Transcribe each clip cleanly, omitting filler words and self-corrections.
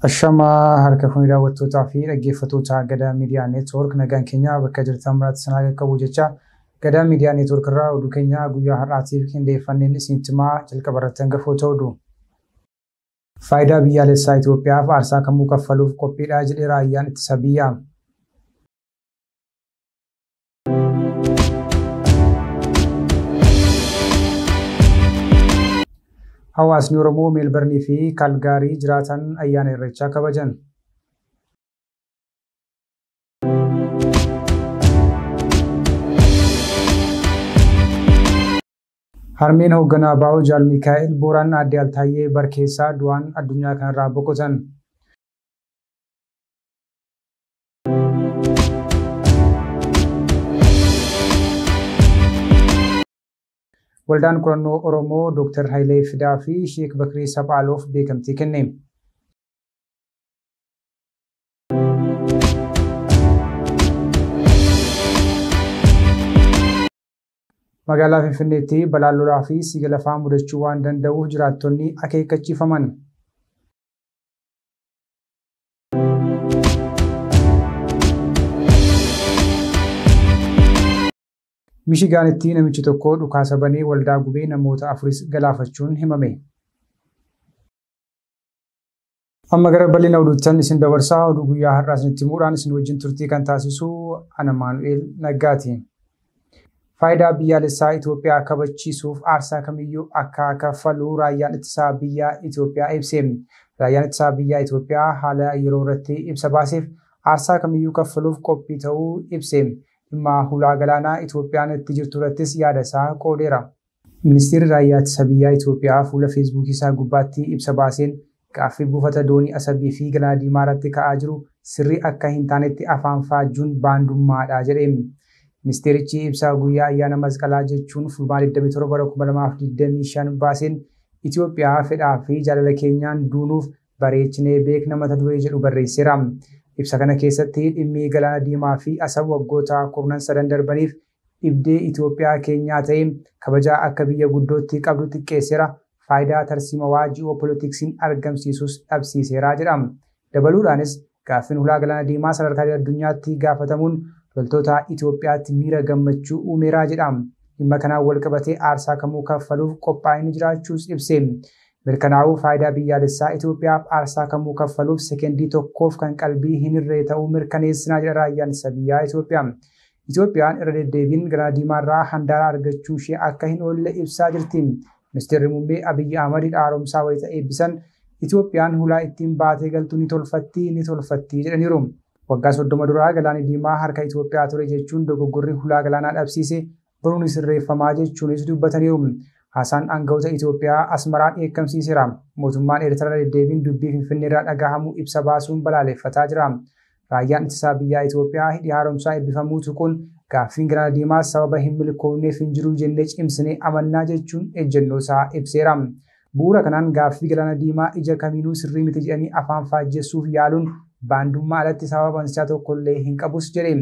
Ashamaa harka fuunee daawwattootaa fi dhaggeeffattoota Gadaa Miidiyaa Neetwoork nagaan keenya bakka jirtan maraatti sanaa qaqqabu jecha Gadaa Miidiyaa Neetwoork irraa oduu keenya guyyaa har'aatiif qindeeffanneen isinitti himaa jalqaba irratti hangafoota oduu. Faayidaa biyyaalessaa Itoophiyaaf aarsaa kamuu kaffaluuf qophiidha jedhe raayyaan ittisa biyyaa. Hawaasni Oromoo Meelbarnii fi Kaalgaarii jiraatan ayyaana Irreechaa kabajan. Harmeen hoogganaa ABO Jaal Mikaa'el Booraan Aadde Altaayyee Barkeessaa du'aan addunyaa kanarraa boqotan. Waldaan qorannoo Oromoo Dr. Hayilee Fidaa fi Sheek Bakrii Saphaaloof beekamtii kenne. Magaalaa Finfinneetti balaan lolaa fi sigiga lafaa mudachuu waan danda'uuf jiraattonni akeekkachiifaman. Mishigaanitti namichi tokko dhukaasa banee waldaa gubee namoota afuris galaafachuun himame. Amma gara bal'ina oduuttan isin dabarsaa oduu guyyaa har'aa isinitti himuudhaan isin wajjin turtii kan taasisu ana Maanu'eel Naggaati. Faayidaa biyyaalessaa Itoophiyaa kabachiisuuf aarsaa kamiyyuu akka kaffalu raayyaan ittisaa biyya Itoophiyaa ibse. Raayyaan ittisaa biyya Itoophiyaa haala yeroo irratti ibsa baaseef aarsaa kamiyyuu kaffaluuf qophii ta'uu ibse. Dhimma hulaa galaanaa Itoophiyaan itti jirtu irrattis yaada isaa qoodeera. Ministeerri raayyaa ittisa biyyaa Itoophiyaa fuula feesbuukii isaa gubbaatti ibsa baaseen gaaffii buufata doonii Asabii fi Galaana Diimaa irratti ka'aa jiru sirrii akka hin taanetti afaan faajjuun baandummaadha jedhe. Ministeerichi ibsa guyyaa ayyaana masqalaa jechuun fulbaana 27 bara 2025 baaseen Itoophiyaa fedhaa fi jaalala keenyaan duunuuf bareechinee beekna mata duree jedhu barreesseera. Ibsa kana keessatti dhimmi Galaana Diimaa fi Asab waggoota kurnan sadan darbaniif dhibdee Itoophiyaa keenyaa ta'e kabajaa akka biyya guddootti qabdu xiqqeesseera. Faayidaa tarsiimawaa ji'oopolitiksiin argamsiisus dhabsiiseera jedha. Dabaluudhaanis gaaffiin hulaa Galaana Diimaa sadarkaa addunyaatti gaafatamuun loltoota Itoophiyaatti miira gammachuu uumeera jedha. Dhimma kanaan wal qabatee aarsaa kamuu kaffaluuf qophaa'inni jiraachuus ibse. Mirkanaa'uu faayidaa biyyaalessaa Itoophiyaaf aarsaa kamuu kaffaluuf sekendii tokkoof kan qalbii hin hirree ta'uu mirkaneessinaa jedha raayyaan ittisa biyyaa Itoophiyaa. Itoophiyaan irra deddeebiin Galaana Diimaarraa handaara argachuu ishee akka hin oolle ibsaa jirti. Ministeerri muummee Abiyyi Ahmad hidha haaromsaa wayita eebbisan Itoophiyaan hulaa ittiin baatee galtu ni tolfatti ni tolfatti jedhaniiru. Waggaa 30 duraa Galaanni Diimaa harka Itoophiyaa ture jechuun dogoggorri hulaa galaanaa dhabsiise boruun sirreeffamaa jechuunis dubbataniiru. Haasaan aangawoota Itoophiyaa Asmaraa dheekkamsiiseera. Mootummaan Eertiraa deddeebiin dubbii Finfinneerraa dhagahamu ibsa baasuun balaaleffataa jira. Raayyaan ittisaa biyyaa Itoophiyaa hidhi haaromsaa eebbifamuu tuquun gaaffiin Galaana Diimaa sababa hin milkoofneef hin jiru jennee cimsinee amannaa jechuun ejjennoo isaa ibseera. Bu'uura kanaan gaaffii Galaana Diimaa ija kamiinuu sirrii miti jedhanii afaan faajjessuuf yaaluun baandummaa alatti sababa bansiisaa tokkollee hin qabus jedhe.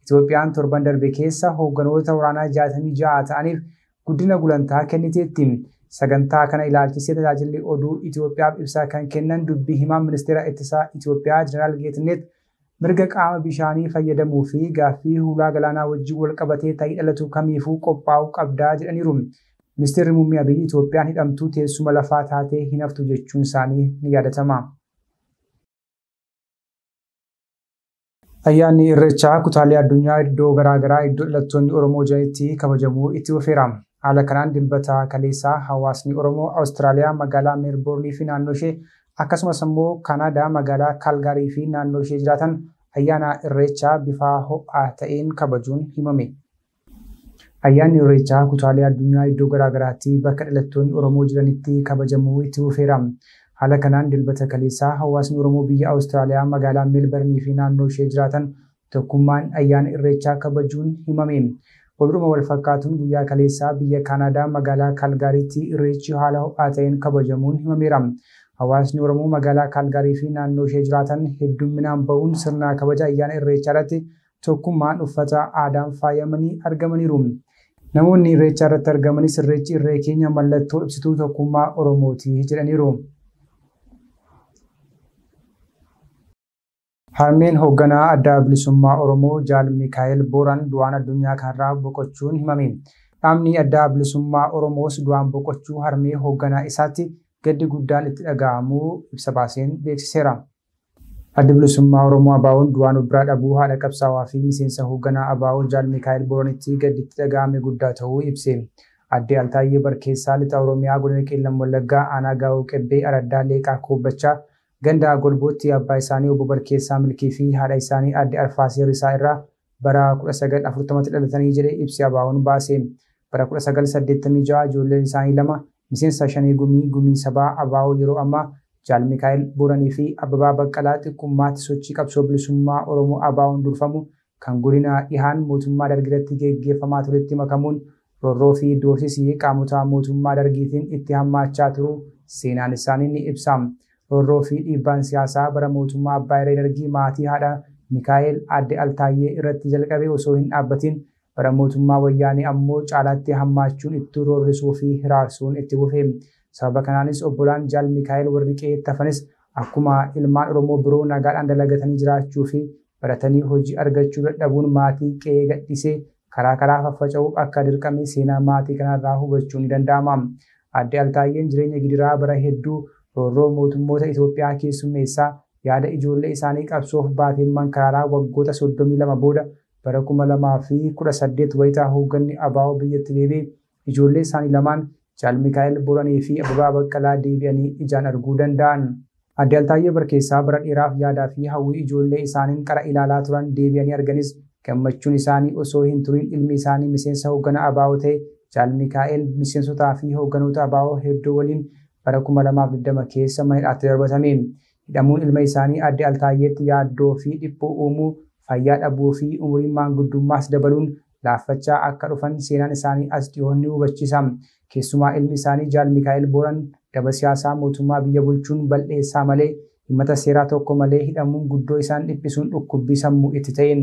Itoophiyaan torban darbe keessa hoogganoota waraanaa 66 ta'aniif guddina gulantaa kenniteetti. Sagantaa kana ilaalchisee tajaajilli oduu Itoophiyaaf ibsaa kan kennan dubbii himaan ministeera ittisaa Itoophiyaa Jeneraal Geetinnet mirga qaama bishaanii fayyadamuu fi gaaffii hulaa galaanaa wajjin wal qabatee ta'ii dhalatu kamiifuu qophaa'uu qabdaa jedhaniiru. Ministeerri muummee Abiyyi Itoophiyaan hidhamtuu teessuma lafaa taatee hin haftu jechuun isaanii ni yaadatama. Ayyaanni Irreechaa kutaalee addunyaa iddoo garaagaraa iddoo dhalattoonni Oromoo jiranitti kabajamuu itti fufeera. Haala kanaan dilbata kaleessaa hawaasni Oromoo Awustiraaliyaa magaalaa Meelboornii fi naannoo ishee akkasumas immoo Kaanaadaa magaalaa Kaalgaarii fi naannoo ishee jiraatan ayyaana Irreechaa bifa ho'aa ta'een kabajuun himame. Ayyaanni Irreechaa kutaalee addunyaa iddoo garaagaraatti bakka dhalattoonni Oromoo jiranitti kabajamuu itti fufeera. Haala kanaan dilbata kaleessaa hawaasni Oromoo biyya Awustiraaliyaa magaalaa Meelbarnii fi naannoo ishee jiraatan tokkummaan ayyaana Irreechaa kabajuun himame. Oduudhuma wal fakkaatuun guyyaa kaleessaa biyya Kaanaadaa magaalaa Kaalgaariitti Irreechi haala ho'aa ta'een kabajamuun himameera. Hawaasni Oromoo magaalaa Kaalgaarii fi naannoo ishee jiraatan hedduminaan ba'uun sirna kabaja ayyaana Irreechaa irratti tokkummaan uffata aadaan faayamanii argamaniiru. Namoonni Irreechaa irratti argamanis Irreechi irree keenya mallattoo ibsituu tokkummaa Oromooti jedhaniiru. Harmeen hoogganaa Adda Bilisummaa Oromoo Jaal Mikaa'el Booran du'aan addunyaa kanarraa boqochuun himame. Dhaabni Adda Bilisummaa Oromoos du'aan boqochuu harmee hoogganaa isaatti gaddi guddaan itti dhaga'amuu ibsa baaseen beeksiseera. Addi Bilisummaa Oromoo ABO'n du'aan of biraa dhabuu haadha qabsaawaa fi miseensa hoogganaa ABO Jaal Mikaa'el Booranitti gaddi itti dhaga'ame guddaa ta'uu ibse. Aadde Altaayyee Barkeessaa Lixa Oromiyaa Godina Qeellam Wallaggaa Aanaa Gaa'oo Qebbee Araddaa Leeqaa Koobbachaa ganda Golbootti abbaa isaanii obbo Barkeessaa Milkii fi haadha isaanii Aadde Arfaasee Risaa irraa bara 1940tti dhalatanii jedhe ibsi ABO'n baase. Bara 1986 ijoolleen isaanii lama miseensa Shanee Gumii Gumii Sabaa ABO yeroo ammaa Jaal Mikaa'el Booranii fi Abbabaa Baqqalaa xiqqummaatti sochii qabsoo bilisummaa Oromoo ABO'n durfamu kan godina dhihaan mootummaa Dargiirratti geggeeffamaa turetti makamuun roorroo fi doorsisii qaamota mootummaa Dargiitiin itti hammaachaa turuu seenaan isaanii ni ibsa. Roorroo fi dhiibbaan siyaasaa bara mootummaa Abbaa Irree Dargii maatii haadha Mikaa'el Aadde Altaayyee irratti jalqabe osoo hin dhaabbatin bara mootummaa Wayyaanee ammoo caalaatti hammaachuun itti roorrisuu fi hiraarsuun itti fufe. Sababa kanaanis obbolaan Jaal Mikaa'el warri qe'eetti hafanis akkuma ilmaan Oromoo biroo nagaadhaan dalagatanii jiraachuu fi baratanii hojii argachuu dadhabuun maatii qe'ee gadhiisee karaa karaa faffaca'uuf akka dirqame seenaa maatii kanarraa hubachuun ni danda'ama. Aadde Altaayyeen jireenya gidiraa bara hedduu roorroo mootummoota Itoophiyaa keessummeessaa yaada ijoollee isaanii qabsoof baateen mankaraaraa waggoota 32 booda bara 2018 wayitaa hoogganni ABO biyyatti deebi'e ijoollee isaanii lamaan Jaal Mikaa'el Booranii fi Abbabaa Baqqalaa deebi'anii ijaan arguu danda'an. Aadde Altaayyee Barkeessaa bara dheeraaf yaadaa fi hawwii ijoollee isaaniin qara ilaalaa turan deebi'anii arganis gammachuun isaanii osoo hin turin ilmi isaanii miseensa hoogganaa ABO ta'e Jaal Mikaa'el miseensotaa fi hoogganoota ABO hedduu waliin bara 2020 keessa mana hidhaatti darbatame. Hidhamuun ilma isaanii Aadde Altaayyeetti yaaddoo fi dhiphuu uumuu, fayyaa dhabuu fi umuriin maanguddummaas dabaluun laaffachaa akka dhufan seenaan isaanii as dhiyoon ni hubachiisa. Keessumaa ilmi isaanii Jaal Mikaa'el Booran daba siyaasaa mootummaa biyya bulchuun bal'eessaa malee himata seeraa tokko malee hidhamuun guddoo isaan dhiphisuun dhukkubbii sammuu itti ta'een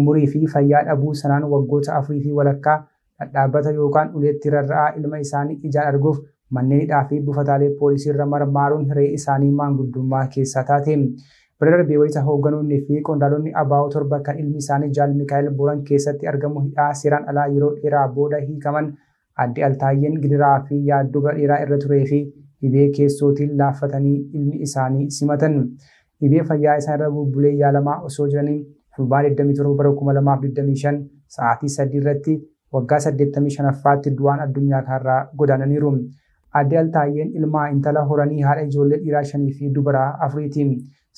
umurii fi fayyaa dhabuu sanaan waggoota 4 fi walakkaa dhadhaabbata yookaan uleetti rarra'aa ilma isaanii ijaan arguuf manneen hidhaa fi buufataalee poolisii irra marmaaruun hiree isaanii maanguddummaa keessaa taate. Bara darbee wayita hoogganoonni fi qondaalonni ABO 7 kan ilmi isaanii Jaal Mikaa'el Booran keessatti argamu hidhaa seeraan alaa yeroo dheeraa booda hiikaman Aadde Altaayyeen gidiraa fi yaaddoo bara dheeraa irra turee fi dhibee keessootiin laaffatanii ilmi isaanii simatan. Dhibee fayyaa isaan irra bubbulee yaalamaa osoo jiranii Fulbaana 27 bara 2025 sa'aatii 3 irratti waggaa 85ffaatti du'aan addunyaa kanarraa godaananiiru. Aadde Altaayyeen ilmaa intala horanii haadha ijoollee dhiiraa 5 fi dubaraa 4ti.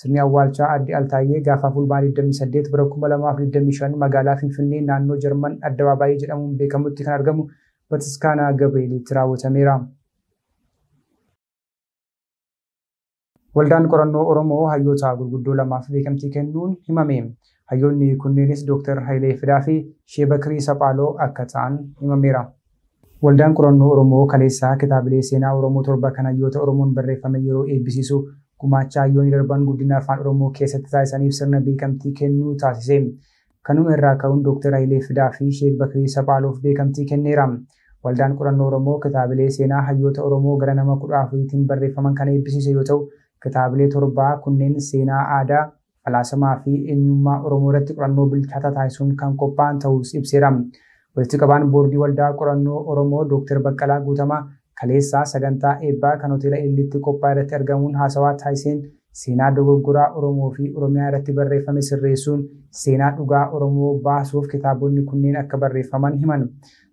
Sirni awwaalchaa Aadde Altaayyee gaafa Fulbaana 28 bara 2025 magaalaa Finfinnee naannoo Jarman Addabaabaayii jedhamuun beekamutti kan argamu Bataskaana Gabreelitti raawwatameera. Waldaan qorannoo Oromoo hayyoota gurguddoo lamaaf beekamtii kennuun himame. Hayyoonni kunneenis Dr. Hayilee Fidaa fi Shee Bakirii Saphaaloo akka ta'an himameera. Waldaan qorannoo Oromoo kaleessaa kitaabilee seenaa Oromoo 7 kan hayyoota Oromoon barreeffame yeroo eebbisiisu gumaacha hayyoonni darban guddina afaan Oromoo keessatti taasisaniif sirna beekamtii kennuu taasise. Kanuma irraa ka'uun Dr. Hayilee Fidaa fi Sheek Bakirii Saphaaloof beekamtii kenneera. Waldaan qorannoo Oromoo kitaabilee seenaa hayyoota Oromoo gara nama 14tiin barreeffaman kan eebbisiise yoo ta'u, kitaabilee 7 kunneen seenaa aadaa, falaasamaa fi eenyummaa Oromoo irratti qorannoo bilchaataa taasisuun kan qophaa'an ta'us ibseera. Walitti qabaan boordii waldaa qorannoo Oromoo Dr. Baqqalaa Guutamaa kaleessaa sagantaa eebbaa kan hoteela Ililliitti qophaa'e irratti argamuun haasawaa taasiseen seenaa dogoggoraa Oromoo fi Oromiyaa irratti barreeffame sirreessuun seenaa dhugaa Oromoo baasuuf kitaabonni kunneen akka barreeffaman himan.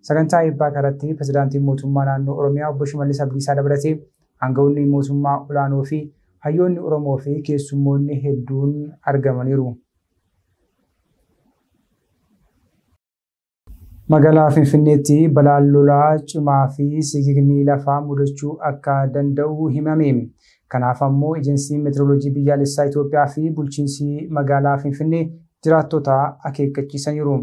Sagantaa eebbaa kanatti pirezidaantiin mootummaa naannoo Oromiyaa obbo Shimallis Abdiisaa dabalatee aangawoonni mootummaa olaanoo fi hayyoonni Oromoo fi keessummoonni hedduun argamaniiru. Magaalaa Finfinneetti balaan lolaa cimaa fi sigigni lafaa mudachuu akka danda'u himame. Kanaaf ammoo Ejensiin Meetirooloojii Biyyaalessaa Itoophiyaa fi bulchiinsi magaalaa Finfinnee jiraattota akeekkachiisaniiru.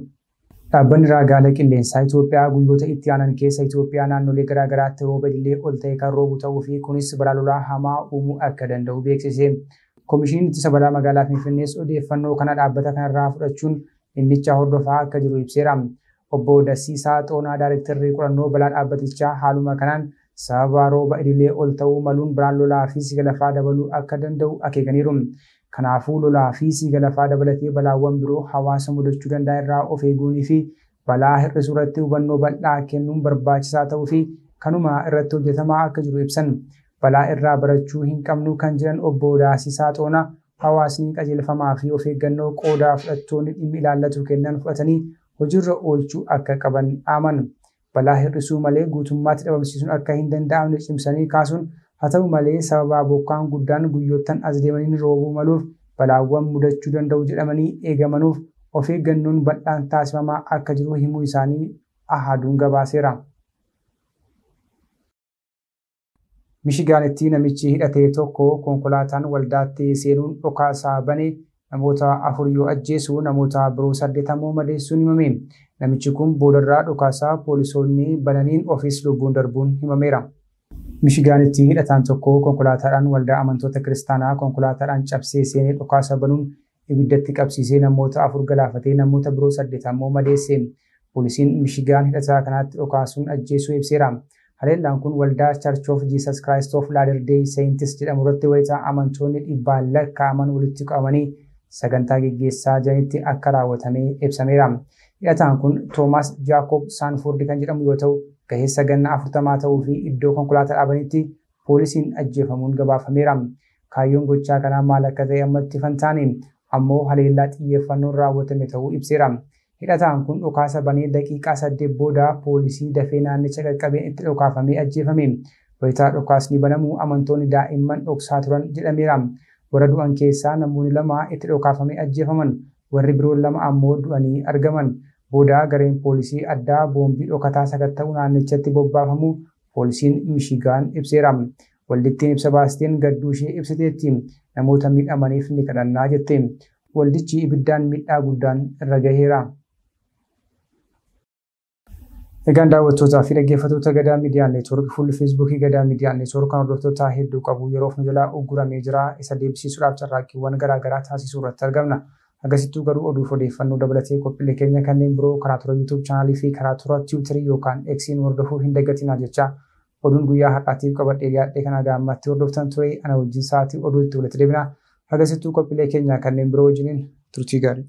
Dhaabbanni raagaalee qilleensaa Itoophiyaa guyyoota itti aanan keessa Itoophiyaa naannolee garaagaraatti rooba idilee ol ta'e kan roobu ta'uu fi kunis balaa lolaa hamaa uumuu akka danda'u beeksise. Koomishiniin ittisa balaa magaalaa Finfinnees odeeffannoo kana dhaabbata kanarraa fudhachuun dhimmicha hordofaa akka jiru ibseera. Obbo Dasiisaa Xoonaa Daayirektarri qorannoo balaa dhaabbatichaa haaluma kanaan sababa rooba idilee ol ta'uu maluun balaan lolaa fi sigiga lafaa dabaluu akka danda'u akeekaniiru. Kanaafuu lolaa fi sigiga lafaa dabalatee balaawwan biroo hawaasa mudachuu danda'an irraa of eeguunii fi balaa hir'isuu irratti hubannoo bal'aa kennuun barbaachisaa ta'uu fi kanuma irratti hojjetamaa akka jiru ibsan. Balaa irraa barachuu hin qabnu kan jedhan obbo Daasisaa Xoonaa hawaasni qajeelfamaa fi of eeggannoo qoodaa fudhattoonni dhimmi ilaallatu kennan fudhatanii hojiirra oolchuu akka qaban dhaaman. Balaa hir'isuu malee guutummaatti dhabamsiisuun akka hin danda'amne cimsanii kaasuun haa ta'u malee sababa bokkaan guddaan guyyoottan as deemaniin roobuu maluuf balaawwan mudachuu danda'u jedhamanii eegamanuuf of eeggannoon bal'aan taasifamaa akka jiru himuu isaanii Ahaduun gabaaseera. Mishigaanitti namichi hidhatee tokko konkolaataan waldaatti seenuun dhokaasaa banee namoota 4 yoo ajjeesu namoota biroo 8 ammoo madeessuun himame. Namichi kun boodarraa dhokaasaa poolisoonni bananiin ofiis lubbuun darbuun himameera. Mishigaanitti hidhataan tokko konkolaataadhaan waldaa amantoota kiristaanaa konkolaataadhaan cabsee seenee dhokaasa banuun ibiddatti qabsiisee namoota 4 galaafatee namoota biroo 8 ammoo madeesse. Poolisiin Mishigaan hidhataa kanaatti dhokaasuun ajjeesuu ibseera. Haleellaan kun waldaa Church of Jesus Christ of Latter-day Saints jedhamu irratti wayitaa amantoonni dhibbaan lakkaa'aman walitti qabamanii sagantaa geggeessaa jiranitti akka raawwatame ibsameera. Hidhataan kun Toomaas Jaakob Saanford kan jedhamu yoo ta'u gaheessa ganna 40 ta'uu fi iddoo konkolaataa dhaabanitti poolisiin ajjeefamuun gabaafameera. Kaayyoon gochaa kanaa maal akka ta'e ammatti ifa hin taane ammoo haleellaa xiyyeeffannoon raawwatame ta'uu ibseera. Hidhataan kun dhokaasa banee daqiiqaa 8 booda poolisii dafee naannicha qaqqabeen itti dhokaafamee ajjeefame. Wayitaa dhokaasni banamu amantoonni daa'imman dhoksaa turan jedhameera. Warra du'an keessaa namoonni 2 itti dhokaafamee ajjeefaman. Warri biroo 2 ammoo du'anii argaman. Booda gareen poolisii addaa boombii dhokataa sakatta'uu naannichatti bobbaafamu poolisiin Mishigaan ibseera. Waldittiin ibsa baasteen gadduu ishee ibsiteetti. Namoota miidhamaniif ni kadhannaa jette. Waldichi ibiddaan miidhaa guddaan irra gaheera. Egaan daawwattootaa fi dhaggeeffattoota Gadaa Miidiyaa Neetwoork fuulli Feesbuukii Gadaa Miidiyaa Neetwoork kan hordoftoota hedduu qabu yeroof nu jalaa uguramee jira. Isa deebisiisuudhaaf carraaqqiiwwan garaagaraa taasisuu irratti argamna. Agasittuu garuu oduuf odeeffannoo dabalatee qophiilee keenya kanneen biroo karaa toora YouTube chaanaalii fi karaa toora Tiwiitarii yookaan Eksiin hordofuu hin dagatinaa jecha oduun guyyaa har'aatiif qabadhee dhiyaadhee kana gaammaatti hordoftan ture ana wajjin sa'aatii oduu itti walitti deebina. Agasittuu qophiilee keenya kanneen biroo wajjiniin turtii gaarii.